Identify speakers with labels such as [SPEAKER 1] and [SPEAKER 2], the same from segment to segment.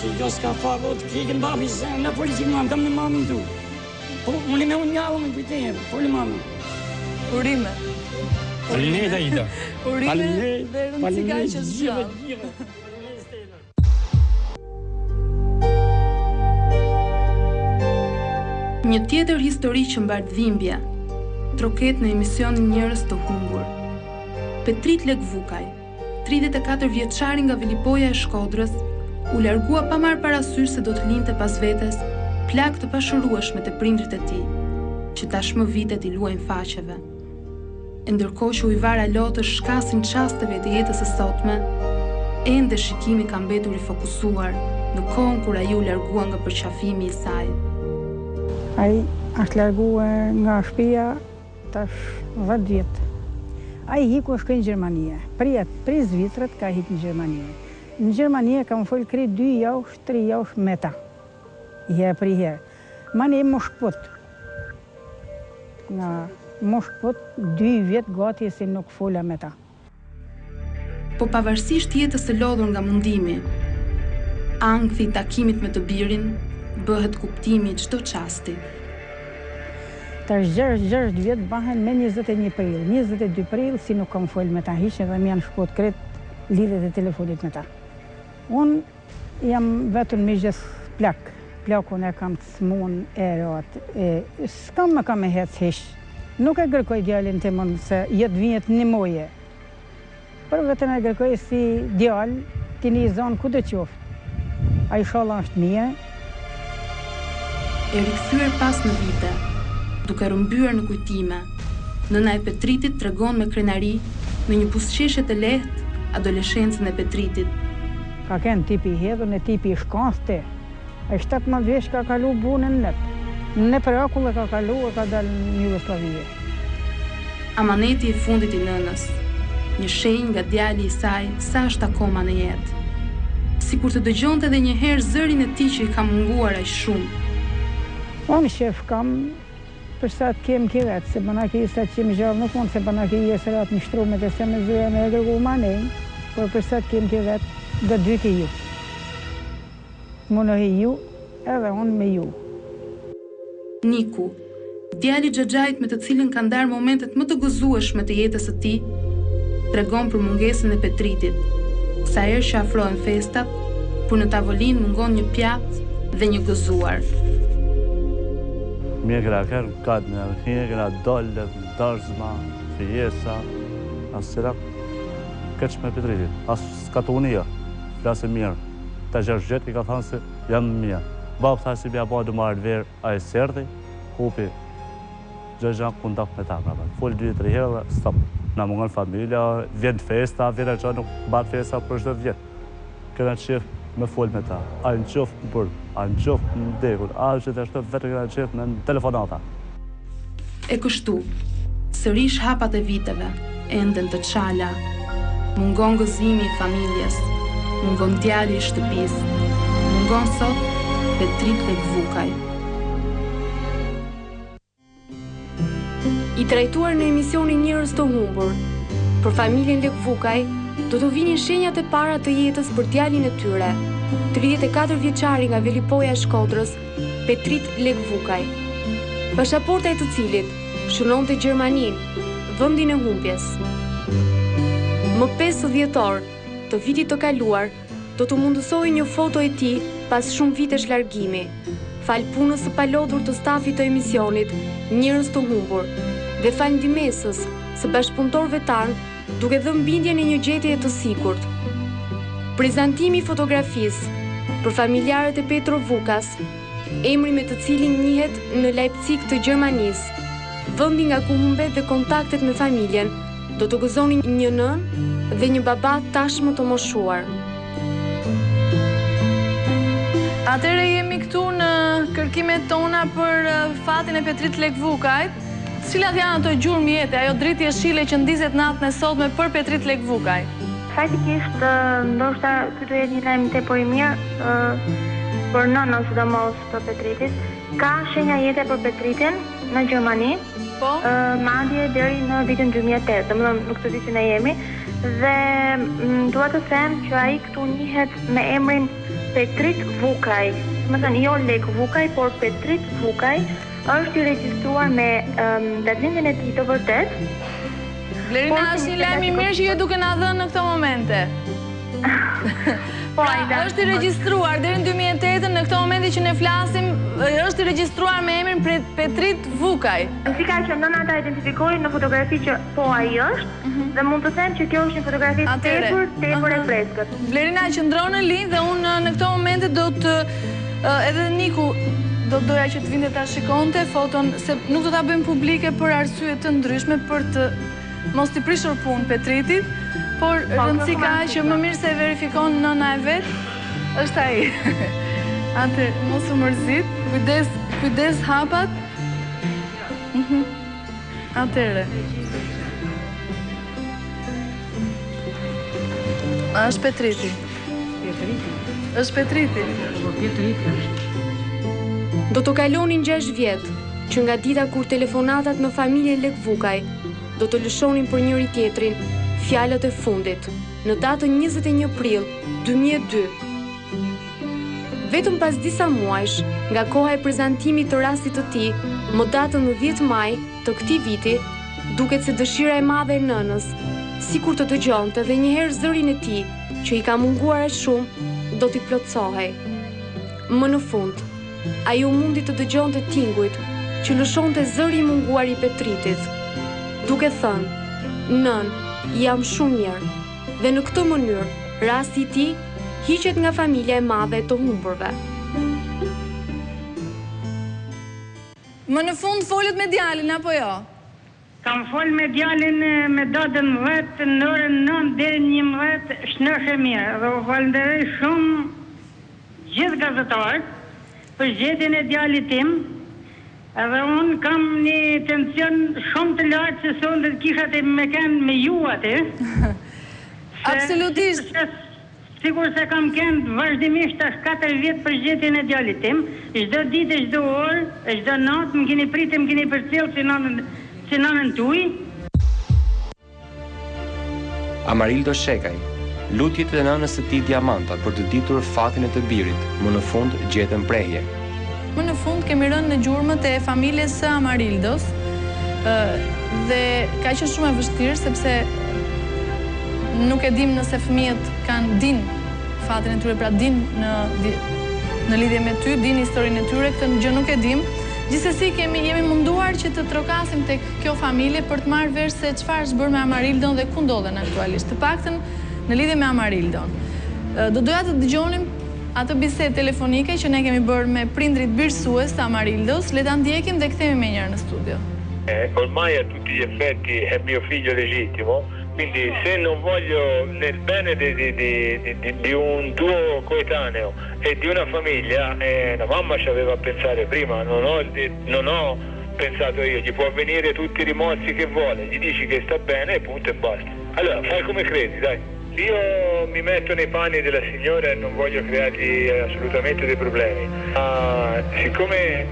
[SPEAKER 1] Si jo s'ka fare, o të kikën babi se në polici mamë, kam në mamën tu. Po, unë me unë njallë me përte, foli mamën.
[SPEAKER 2] Urime.
[SPEAKER 1] Faleminderit Aida.
[SPEAKER 2] Urime dhe rëndësi ka që është gjallë.
[SPEAKER 3] Një tjetër histori që mbart dhimbje, troket në emisionin Njerëz të humbur. Petrit Lekvukaj, 34 vjeçari nga Velipoja e Shkodrës, u largua pa marrë parasysh se do të linte pas vetes plagë të pashërueshme te prindërit e tij, që tashmë vitet i luajnë faqeve. E ndërkohë që ujëvara lotësh shkasin çasteve të jetës së sotme, ende shikimi ka mbetur i fokusuar në kohën kur ai u largua nga përqafimi i saj.
[SPEAKER 4] Ai është largue nga shpia tash 10 vjet. Ai hiku shkoi në Gjermanie. Prej prej Zvicrës ka hik në Gjermanie. Në Gjermanie kam fol krejt dy javë, tri javë me ta. Herë për herë. Manej m'u shkput. Nga m'u shkput dy vjet gati si nuk fola me ta.
[SPEAKER 3] Po pavarësisht jetës së lodhur nga mundimi, ankthi i takimit me të birin bëhet kuptimi i çdo çasti.
[SPEAKER 4] Tash 6 vjet bahen me 21 prill, 22 prill si nuk kam fol me ta hiç edhe më janë shkput krejt lidhjet e telefonit me ta. Unë Jam vetëm me gjithë plak, plakun e kam të smun e rat, e s'kam me ka me hec hiç. Nuk e kërkoj djalin tim unë se jo të vihet një moje. Por vetëm e kërkoj si djalë t'i ni zonë kudo qoftë. A ishalla është mirë.
[SPEAKER 3] E rikthyer pas në vite, duke rrëmbyer në kujtime, nëna e Petritit tregon me krenari, me një buzëqeshje të lehtë, adoleshencën e Petritit.
[SPEAKER 4] Ka kenë tipi i hedhun e tipi i shkathte. Ai 17 vjeç ka kalu bunën nëp. Nëpër akull e ka kalu e ka dalë në Jugosllavie.
[SPEAKER 3] Amaneti i fundit i nënës, një shenjë nga djali i saj sa është akoma në jetë. Sikur të dëgjonte edhe një herë zërin e tij që i ka munguar aq shumë.
[SPEAKER 4] Unë qef kam Për sa të kem ke vetë, se bëna ke sa të kem gjallë nuk mund se bëna ke jesë ratë në shtrumet e se me zyra me e kërku manej, por për sa të kem ke vetë, do të viti ju. Munohi ju, edhe unë me ju.
[SPEAKER 3] Niku, djali i xhaxhait me të cilin ka ndarë momentet më të gëzueshme të jetës së tij, tregon për mungesën e Petritit, sa herë që afrohen festat, kur në tavolinë mungon një pjatë dhe një gëzuar.
[SPEAKER 5] Mirë kena kenë, ka në kena kena dalë, darzma, fejesa, as qëra, keq me Petritin, as s'katuni jo, flasim mirë. Ta gjashtë vjet i ka thanë se jam mirë. Babë tha si m'ja ba du marrë verë, ai s'erdhi, hupi xhaxha kontakt me ta, pra, fol dy, tri herë dhe stop. Na mungon familja, vjen festa, vjen e nuk bahet festa për çdo vjet. Kena qef me fol me ta, a në qoftë në burg, a në qoftë në vdekur, a gjithashtu vetëm kena qef me në telefonata.
[SPEAKER 3] E kështu, sërish hapat e viteve, enden të çala, mungon gëzimi i familjes, mungon djali i shtëpisë, mungon sot Petrit Lekvukaj.
[SPEAKER 6] I trajtuar në emisionin Njerëz të humbur, për familjen Lekvukaj do të vinin shenjat e para të jetës për djalin e tyre, 34 vjeçari nga Velipoja e Shkodrës, Petrit Lekvukaj. Pashaporta e të cilit shënonte Gjermaninë, vendin e humbjes. Më 5 dhjetor të vitit të kaluar, do të mundësohej një foto e tij pas shumë vitesh largimi, falë punës së palodhur të stafit të emisionit Njerëz të humbur dhe falë ndihmesës së bashkëpunëtorëve tanë duke dhënë bindjen e një gjetjeje të sigurt. Prezantimi i fotografisë për familjarët e Petro Vukas, emri me të cilin njihet në Leipzig të Gjermanisë, vendi nga ku humbet dhe kontaktet me familjen, Do të gëzonin një nënë dhe një baba tashmë të moshuar.
[SPEAKER 2] Atëherë jemi këtu në kërkimet tona për fatin e Petrit Lekvukajt. Cilat janë ato gjurmë jete, ajo dritë jeshile që ndizet natën e sotme për Petrit Lekvukaj?
[SPEAKER 7] Faktikisht, ndoshta ky do jetë një lajm tepër i mirë për nënën sidomos të Petritit. Ka shenja jete për Petritin në Gjermani.
[SPEAKER 2] Po.
[SPEAKER 7] Madje deri në vitin 2008, domethënë në këtë vit që ne jemi. Dhe dua të them që ai këtu njihet me emrin. Petrit Vukaj, domethënë jo Lek Vukaj, por Petrit Vukaj është i regjistruar me datëlindjen e tij të vërtetë.
[SPEAKER 2] Blerina, është një lajm i mirë që je duke na dhënë në këto momente.
[SPEAKER 7] Po,
[SPEAKER 2] pra, është i regjistruar deri në 2008 në këto momente që ne flasim, është i regjistruar me emrin Petrit Vukaj.
[SPEAKER 7] Rëndësi ka që nëna ta identifikojë në fotografi që po ai është mhm. dhe mund të them që kjo është një fotografi tepër, tepër e freskët.
[SPEAKER 2] Blerina qëndro në linjë dhe unë në këto momente do të edhe Niku do të doja që të vinte ta shikonte foton se nuk do ta bëjmë publike për arsye të ndryshme për të Mos t'i prishur punë Petritit, por po, rëndësi ka që më mirë se e verifikon nëna e vet, është ai. Ate, mos u mërzit, kujdes, kujdes hapat. Mhm. Atëherë. A është Petriti?
[SPEAKER 4] Petriti.
[SPEAKER 2] Është Petriti.
[SPEAKER 4] Po Petriti është.
[SPEAKER 6] Do të kalonin 6 vjet, që nga dita kur telefonatat në familjen Lekvukaj do të lëshonin për njëri-tjetrin fjalët e fundit, në datën 21 prill 2002. Vetëm pas disa muajsh, nga koha e prezantimit të rastit të tij, më datën 10 maj të këtij viti, duket se dëshira e madhe e nënës, sikur të dëgjonte dhe një herë zërin e tij, që i ka munguar aq shumë, do t'i plotësohej. Më në fund, Ajo mundi të dëgjonte tingujt që lëshonte zëri i munguar i Petritit, duke thënë, Nënë, jam shumë mirë. Dhe në këtë mënyrë, rasti i tij hiqet nga familja e madhe e të humburve.
[SPEAKER 2] Më në fund folët me djalin apo jo?
[SPEAKER 8] Kam fol me djalin me datën 10 në orën 9 deri në 11 shnosh e mirë dhe u falënderoj shumë gjithë gazetarët për gjetjen e djalit tim edhe unë kam një tension shumë të lartë se sonte kisha të me kenë me ju aty
[SPEAKER 2] Absolutisht.
[SPEAKER 8] Sikurse kam kenë vazhdimisht tash 4 vjet për gjetjen e djalit tim, çdo ditë e çdo orë e çdo natë më keni pritë e më keni përcjellë si nënën si nënën tuaj.
[SPEAKER 9] Amarildo Shekaj, lutjet e nënës së tij Diamanta për të ditur fatin e të birit, më në fund gjetën prehje.
[SPEAKER 2] Më në fund kemi rënë në gjurmët e familjes së Amarildos dhe ka qenë shumë e vështirë sepse nuk e dim nëse fëmijët kanë dinë fatin e tyre, pra dinë në në lidhje me ty, dinë historinë e tyre, këtë gjë nuk e dim. Gjithsesi kemi jemi munduar që të trokasim tek kjo familje për të marrë vesh se çfarë është bërë me Amarildon dhe ku ndodhen aktualisht, të paktën në lidhje me Amarildon. Do doja të dëgjonim Atë bisedë telefonike që ne kemi bërë me prindërit birësues të Amarildos, le ta ndjekim dhe kthehemi menjëherë në studio.
[SPEAKER 10] Ormai a tutti gli effetti è mio figlio legittimo, quindi se non voglio nel bene di di di di di un tuo coetaneo e di una famiglia, la mamma ci aveva a pensare prima, non ho non ho pensato io, gli può venire tutti i rimorsi che vuole, gli dici che sta bene e punto e basta. Allora fai come credi, dai. Io mi metto nei panni della signora e non voglio creargli assolutamente dei problemi, ma siccome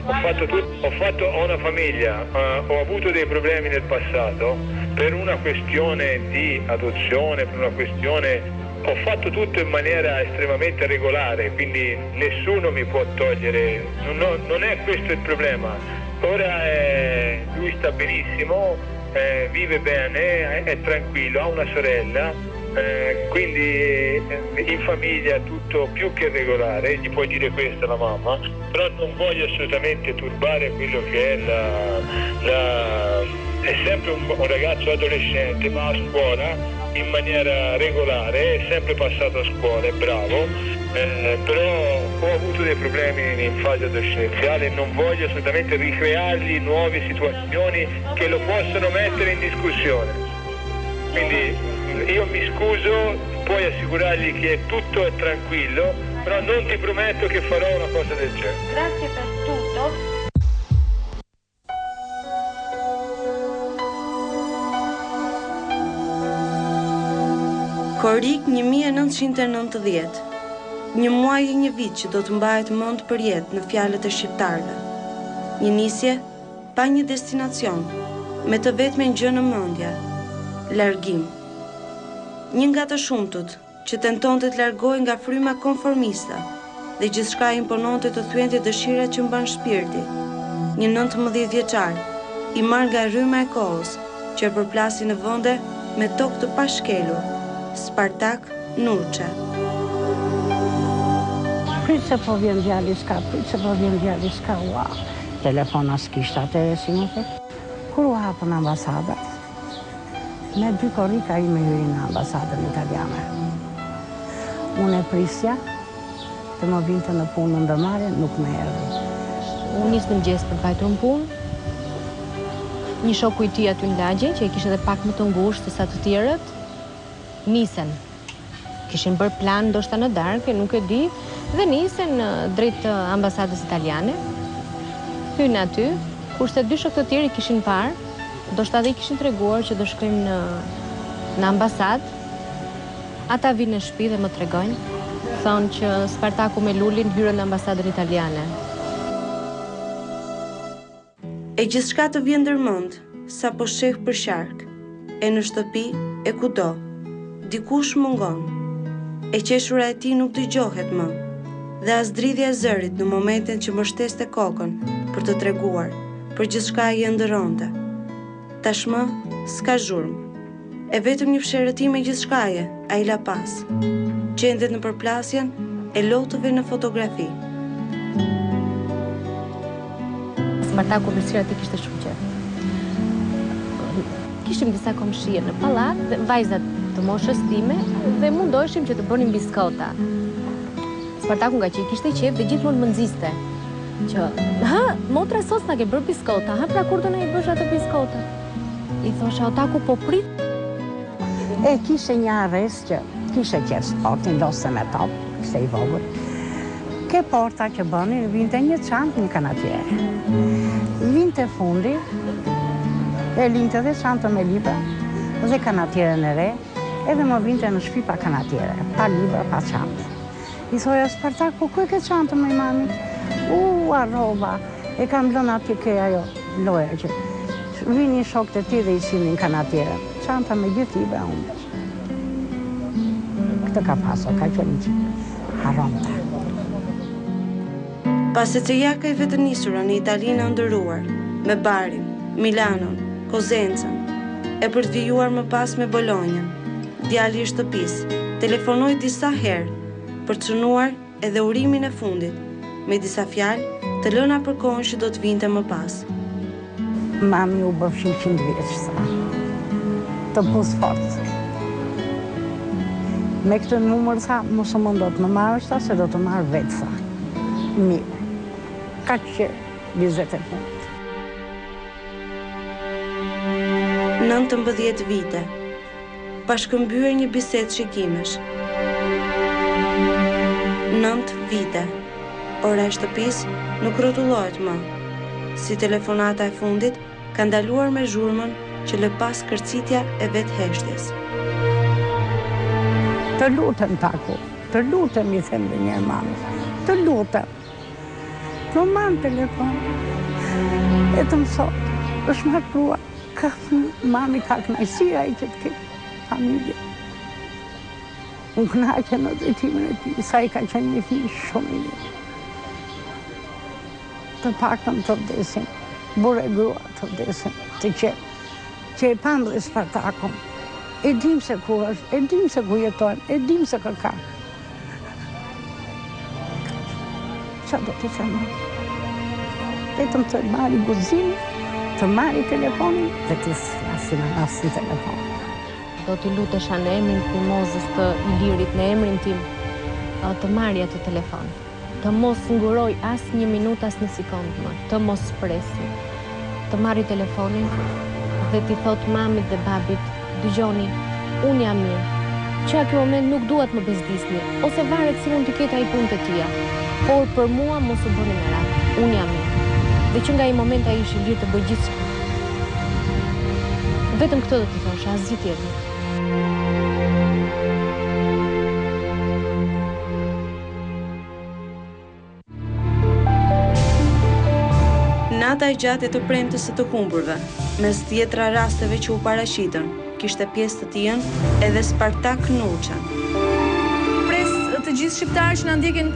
[SPEAKER 10] ho fatto tutto, ho fatto, ho una famiglia, ho avuto dei problemi nel passato per una questione di adozione, per una questione ho fatto tutto in maniera estremamente regolare, quindi nessuno mi può togliere, non, ho, non è questo il problema. Ora è, lui sta benissimo, eh, vive bene, è, è tranquillo, ha una sorella, eh, quindi eh, in famiglia è tutto più che regolare, gli puoi dire questo alla mamma, però non voglio assolutamente turbare quello che è la... la è sempre un, un ragazzo adolescente, va a scuola in maniera regolare, è sempre passato a scuola, è bravo, eh, però ho avuto dei problemi in fase adolescenziale e non voglio assolutamente ricreargli nuove situazioni che lo possano mettere in discussione. Quindi io mi scuso, puoi assicurargli che tutto è tranquillo, però non ti prometto che farò una cosa del genere.
[SPEAKER 7] Grazie per tutto.
[SPEAKER 11] Korrik 1990, një muaj e një vit që do të mbahet mend përjetë në fjalët e shqiptarëve. Një nisje pa një destinacion, me të vetmen gjë në mendje, largim. Një nga të shumtët. që tentonte të largohej nga fryma konformiste dhe gjithçka i impononte të thyente dëshirat që mban shpirti, një 19 vjeçar, i marrë nga rryma e kohës, që e përplasi në vende me tokë të pashkelur, Spartak Nurçe.
[SPEAKER 4] Prit se po vjen djali s'ka, prit se po vjen djali s'ka, ua. Telefona s'kishte atëherë si më the. Kur u hapën ambasadat, me dy korrik ai më hyri në ambasadën italiane. Unë e prisja të më vinte në punë në ndërmarrje, nuk më erdhi.
[SPEAKER 12] U nis në mëngjes për të vajtur në punë. Një shoku i tij aty në lagje, që e kishte edhe pak më të ngushtë se sa të tjerët, nisen. Kishin bërë plan ndoshta në darkë, nuk e di, dhe nisen drejt ambasadës italiane. Hyjnë aty, kurse dy shokë të tjerë i kishin parë, ndoshta dhe i kishin treguar që do shkojmë në në ambasadë. Ata vijnë në shtëpi dhe më tregojnë, thonë që Spartaku me Lulin hyrën në ambasadën italiane.
[SPEAKER 11] E gjithçka të vjen ndër mend, sapo sheh përqark, e në shtëpi, e kudo, dikush mungon. E qeshura e tij nuk dëgjohet më, dhe as dridhja e zërit në momentin që mbështeste kokën për të treguar, për gjithçka ai ëndërronte. Tashmë, s'ka zhurmë. E vetëm një psherëtimë e gjithçkaje, ai la pas. Gjendet në përplasjen e lotëve në fotografi.
[SPEAKER 12] Spartaku ëmbëlsirat i kishte shumë qejf. Kishim disa komshije në pallat dhe vajzat të moshës time dhe mundoheshim që të bënim biskota. Spartaku ngaqë i kishte qejf dhe gjithmonë më nxiste që, hë, motra sot s'na ke bërë biskota, hë, pra kur do na i bësh ato biskota? I thosha, o Taku po prit.
[SPEAKER 4] E kishte një harresë që kishte qejf sportin, lozte me top, ishte i vogël. Ke porta që bënin, vinte një çantë, një kanatiere. Vinte fundi, e linte dhe çantën me libra, dhe kanatieren e re, edhe më vinte në shpi pa kanatiere, pa libra, pa çantë. I thoja, Spartak, po ku e ke çantën moj mami? U, harrova, e kam lënë atje ke ajo loja që vinin shokët e tij dhe i sillnin kanatieren. Çanta me gjithë libra humbesh. Këtë ka pasur, ka qenë që harronte.
[SPEAKER 11] Pas ecejakajve të nisura në Italinë e ëndërruar, me Barin, Milanon, Kozencën, e për të vijuar më pas me Bolonjën, djali i shtëpisë, telefonoi disa herë për të shënuar edhe urimin e fundit, me disa fjalë të lëna për kohën që do të vinte më
[SPEAKER 4] pas. Mami u bëfshim 100 vjeç, tha. Të puth fort. Me këtë numër, tha, mos u mundo të më marrësh, tha, se do të marr vetë, tha. Mirë. Kaq qe vizet e fundit.
[SPEAKER 11] 19 vite. Pa shkëmbyer një bisedë shikimesh. 9 vite. Ora e shtëpisë nuk rrotullohet më. Si telefonata e fundit ka ndaluar me zhurmën që lë pas kërcitja e vetë heshtjes.
[SPEAKER 4] Të lutem Taku, të lutem i them dhe njëherë mamit, të lutem. Të më marrë në telefon, e të më thotë, është martuar, ka fëmijë, mami ka kënaqësi ai që të ketë familje. Unë kënaqem në drejtimin e tij, sa i ka qenë një fëmijë shumë i mirë. Të paktën të vdesim, burrë e grua të vdesim, të qetë, që e pamë dhe Spartakun. E dim se ku është, e dim se ku jetojmë, e dim se kë ka. Ça do të them? Vetëm të marri guximin, të marri telefonin dhe të flasim në asë në telefon.
[SPEAKER 12] Do t'i lutesha në emrin të Mimozës të Ilirit, në emrin tim, të marri atë telefon. Të mos ngurojë as një minutë, as një sekondë më, të mos presi. Të marri telefonin dhe t'i thotë mamit dhe babit, dëgjoni, unë jam mirë. Që nga ky moment nuk dua të më bezdisni, ose varet si mund t'i ketë ai punët e tija. Por për mua mos u bëni merak, unë jam mirë. Dhe që nga ai moment ai është i lirë të bëjë gjithçka. Vetëm këtë do t'i thosha, asgjë tjetër.
[SPEAKER 11] Nata e gjatë e të premtes së të humburve, mes dhjetra rasteve që u paraqitën, kishte pjesë të tijën edhe Spartak Nurçen.
[SPEAKER 2] të gjithë shqiptarët që na ndjekin.